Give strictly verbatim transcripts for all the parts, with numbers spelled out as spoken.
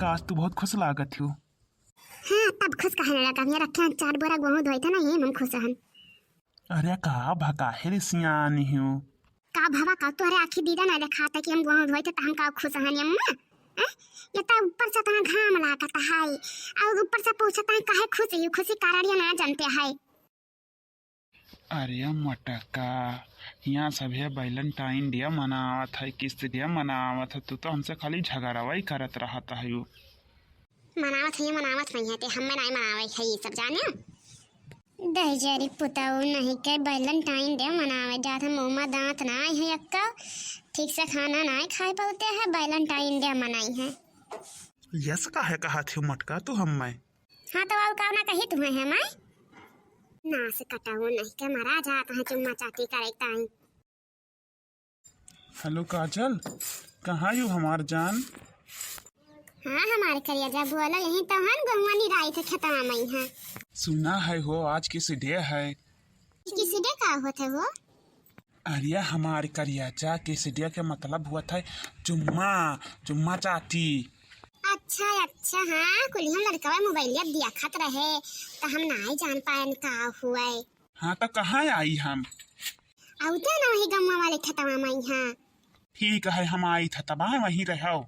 आज तू बहुत खुश लागत हो। हाँ, तब खुश काहे ना लगा? भैया रखे हैं चार बोरा गेहूं धोए थे ना, यही में हम खुश हन। अरे का भकाहे रे सियान हो? का भवा का तोहरे आँखी दीदा ना देखाता कि हम गेहूं धोए थे तो हम का खुश हन अम्मा? हैं? ये तो ऊपर से इतना घाम लागत है और ऊपर से पूछता है काहे खुश है, खुशी कारण ये ना जानते है। अरे मटका, यहाँ सभे Valentine Day मनावत है, Kiss Day मनावत है, तू तो हमसे खाली झगड़ावा ही करत रहत है। मनावत है, मनावत नहीं है, ते हमें नहीं मनावे है ये सब, जाने? दहिजरी पुताऊ नहीं के Valentine Day मनावे जात है, मुँह में दांत ना है अक्का, ठीक से खाना ना खाए पाते है, Valentine Day मनाई है। यस काहे कहा थी मटका तू हमें? हाँ, तो और का ना कही तुम्हें है मैं? नास कटाऊ नहीं के मरा जात है चुम्मा चाटी करे ताई। हेलो काजल, कहाँ यू हमार जान? हाँ, हमार करिया जा बोला, यही तो हन गहुआ निराई थे खेतवा में है। सुना है हो, आज Kiss Day है। Kiss Day का होत है वो? अरे हमार करिया जा, Kiss Day के मतलब होत है चुम्मा, चुम्मा चाटी। अच्छा, अच्छा, हाँ, कुल हम लड़कवा मोबाइलिया देखत रहे, तो हम नाई जान पाएन का हुए। हाँ, तो कहाँ आई हम? आउते ना वही गम्मा वाले खेतवा में, हाँ। ठीक है, हम आई थतबा वहीं रहो।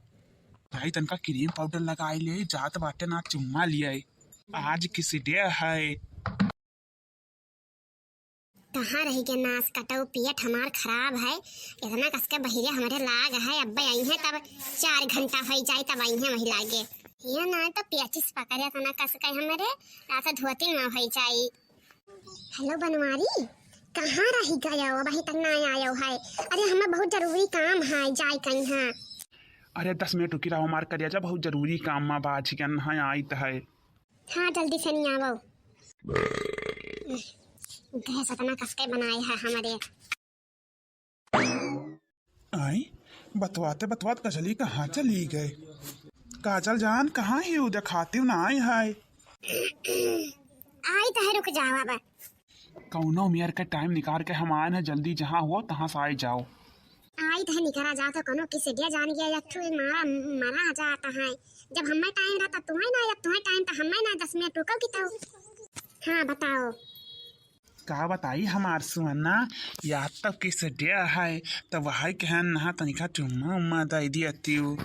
भाई तनका cream powder लगाई ले, जात बाटे ना चुम्मा लिए। आज Kiss Day है। कहाँ रही के नास कटऊ, पेट हमार खराब है, इतना कस के बहिरे हमरे लाग है, अब्बे आई है तब चार घंटा होई जाई तब आई है वही लागे। ये ना तो पेचिस पकड़े इतना कस के हमरे, रात धोती ना होई जाई। हेलो बनवारी, कहाँ रही गयो, अबही तक ना आयो है? अरे हमें बहुत जरूरी काम है, जाए कहीं है। अरे दस मिनट रुकी रहो हमार करिया जा, बहुत जरूरी काम मा बाझ गन है, आइत है। हाँ, जल्दी से नहीं आवो। गैस इतना कस के बनाए है हमारे। आई, बतवाते बतवात कजली कहाँ चली गए? काजल जान, कहाँ ही उ देखाती ना आई है? आई तो है, रुक जाओ अब। कौनो मेर के टाइम निकाल के हम आए हैं, जल्दी जहाँ हो तहाँ से आए जाओ। आई तो है निकरा जा तो कोनो किस दिया जान गया, एक ठो मारा मरा जाता है। जब हमें टाइम रहता तुम्हें ना, जब तुम्हें टाइम तो हमें ना, दस मिनट रुको कि तो। हाँ बताओ। का बताई हमार सुअना, या तो किस डे है, तो वही कहन नहा तनिका चुम्मा उम्मा दे दिया तियो।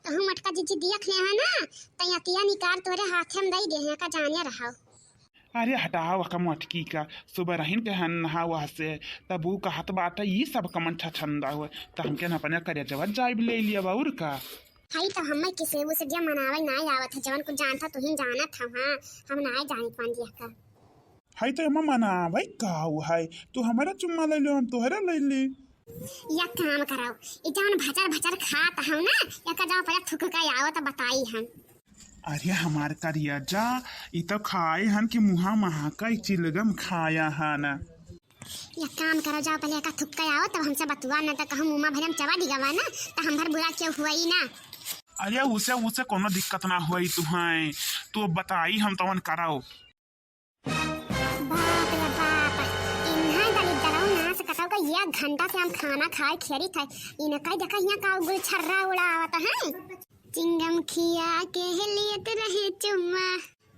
तहु मटका जिज्जी दिया खले है ना, तैया तिया निकार तोरे हाथे में दे दे हैं, का जाने रहो। अरे हटाओ अका मटकी का, सुबह रहिन कहन नहा वह से, तब ऊ कहत बाटे ई सब कमन छछंदा हुए, त हमके न अपने करे जवत जाइब ले लिया और का। हई तो हमें किसे उसे दिया मनावे ना आवत है, जवन कुछ जानता तू ही जानत हो, हाँ, हम ना जानी पान दिया का। हई तो एमा मनावे का है, तू हमारा चुम्मा ले लो, हम तोहरा ले ली। या काम करो, ई जवन भचर भचर खात हो ना, या का जाओ पहले थुक के आओ तो बताई हम। अरे हमार करिया जा, ई तो खाए हन कि मुहा महाका चिलगम खाया हन। या काम करो, जाओ पहले का थुक के आओ, तब हमसे बतुआ, न तो कहूँ मुँह भरे हम चबा दिगवा ना, तो हम भर बुरा क्यों हुआ ही ना। अरे उसे, उसे कोनो दिक्कत ना हुई तुहैं, तू बताई हम तवन कराओ। बाप रे बाप, इन्हा दलिद्दरऊ नास कटऊ का एक घंटा से हम खाना खाए खेरी थे, इनका देखा यहाँ का गुलछर्रा उड़ावत है। चिंगम खिया के लेत रहे चुम्मा,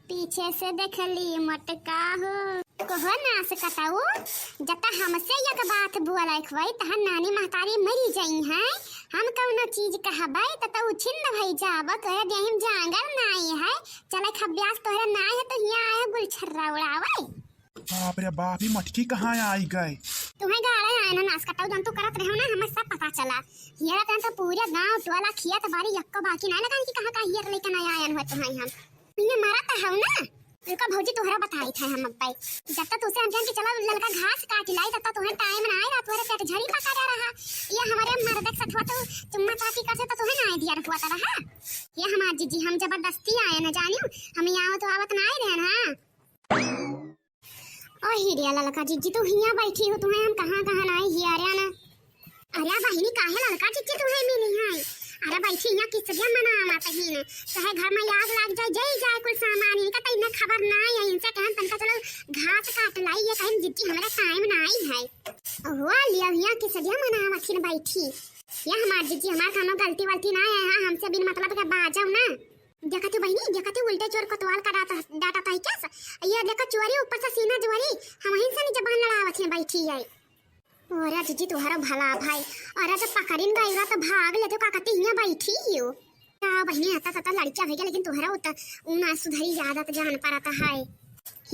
पीछे से देखली मटका हो। कहो नास कटऊ, जता हमसे एक बात बोले खोई, तहन नानी महतारी मरी जाई हैं। हम कौनो चीज कहबै, त तू छिंद भई जाब, तोहरे देहिम जांगर नाई है। चले खब्यास तोहरे नाई है, तो हियाँ आए गुलछर्रा उड़ावे। बाप रे बाप, ई मटकी कहाँ आई गए? तुम्हें गाड़े आए ना नास कटऊ, जौन तू करत रहो ना, हमें सब पता चला। हियरा तन तो पूरे गांव टोला खियत बारी यक्को बाकी ना लगा कि कहाँ का हियर लेके ना आयन हो तुम्हें हम। इन्हें मारा तो हऊ ना। रुका भौजी, तोहरा बताई थे हम अब्बे। जब तक तुसे हम जान के चला ललका घास काट लाई, तब तक तुम्हें टाइम ना आए, रात भर पेट झड़ी पका रहा। ये हमारे मर्द के साथ हुआ तो चुम्मा चाटी कर से तो तुम्हें ना दिया हुआ था रहा। ये हमार जीजी हम जबरदस्ती आए ना जानियो, हम यहाँ तो आवत ना आए रहे ना। ओ हीरिया ललका जीजी, तू हियाँ बैठी हो, तुम्हें हम कहाँ कहाँ ना आए हिया रे ना। अरे बहिनी, काहे ललका चिच्ची तुहे मिली है? अरे बैठी यहाँ किस लिए मनावत ही ने? चाहे घर में आग लाग जाए, जई जाए कुल सामान, इनका तो इन्हें खबर ना है, इनसे कहन तनका चलो घास काट लाई, ये कहीं जिद्दी हमारा टाइम ना आई है। हुआ लिया यहाँ किस लिए मनावत ही ने बैठी। या हमार जीजी, हमार कउनो गलती वलती ना है, हाँ, हमसे बिन मतलब के बाजउ ना। देखा तू बहिनी, देखा तू उल्टे चोर कोतवाल का डाटा, डाटा ताई क्या स-, ये देखा चोरी ऊपर से सीना जोरी, हमहिन से नहीं जबान लड़ावत है बैठी है। अरे जीजी, तुहरा भला भाई, अरे जब पकड़िन गइरा तो भाग लेते, का कहती हियाँ बैठी ही हो। का बहिनी, आता तता लड़किया भइया, लेकिन तुहरा उत-, उ ना सुधरी आदत जान परत है।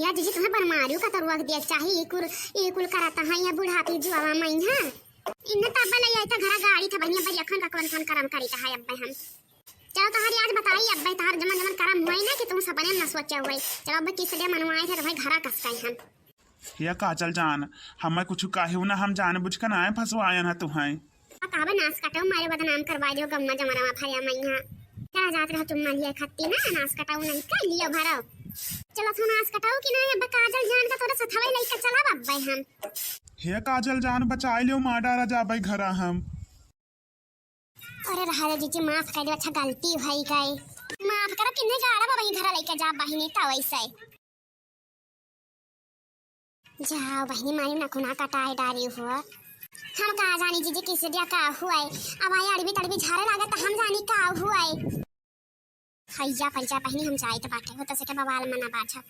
या जीजी, तुम्हें बनमारियो का तरुआ के दिया चाही, ई कुल, ई कुल करत है या बुढ़ापी जुआवा मइहाँ। इन्हें तब ले आई था घरा गाड़ी था बहिनी, अब अखन का कौन कौन करम करी था है अब हम। चलो तोहरी आज बताई, अब तोहर जमन जमन करम हुई ना कि तुम सपने में ना सोचे हुई। चलो अब किस दे मनवाए थे तो भाई घरा कस गए हम। हे काजल जान, हमें कुछ काहे ना, हम जान बुझ के ना फंसवायन है तुहें। आ कहबे नास कटऊ मारे बदनाम करवा दियो गम्मा जमनवा भरिया मइहाँ। का जात रहा चुम्मा लिया खत्ती ना, नास कटऊ नहीं कर लियो भरो। चलो तू नास कटऊ कि ना, अब काजल जान का थोड़ा सथवे लइका चला बब्बे हम। हे काजल जान, बचाई लियो, मार डारा जाबे घरा हम। अरे रहा रे जीजी, माफ कर दे, अच्छा गलती भई गई। माफ करो, किन्ने गाड़ा बाबा ये घरा लइका जा बहिनी, ता वैसे। जाओ बहिनी, मारी नखुना कटाए डारी हुआ। हम का जानी जीजी किस दिया का हुआ है। अब आई अड़बी तड़बी झारे लागे तो हम जानी का हुआ है। हैया पैजा बहिनी हम जाइत बाटे, हो तो सके बवाल मना बाझा।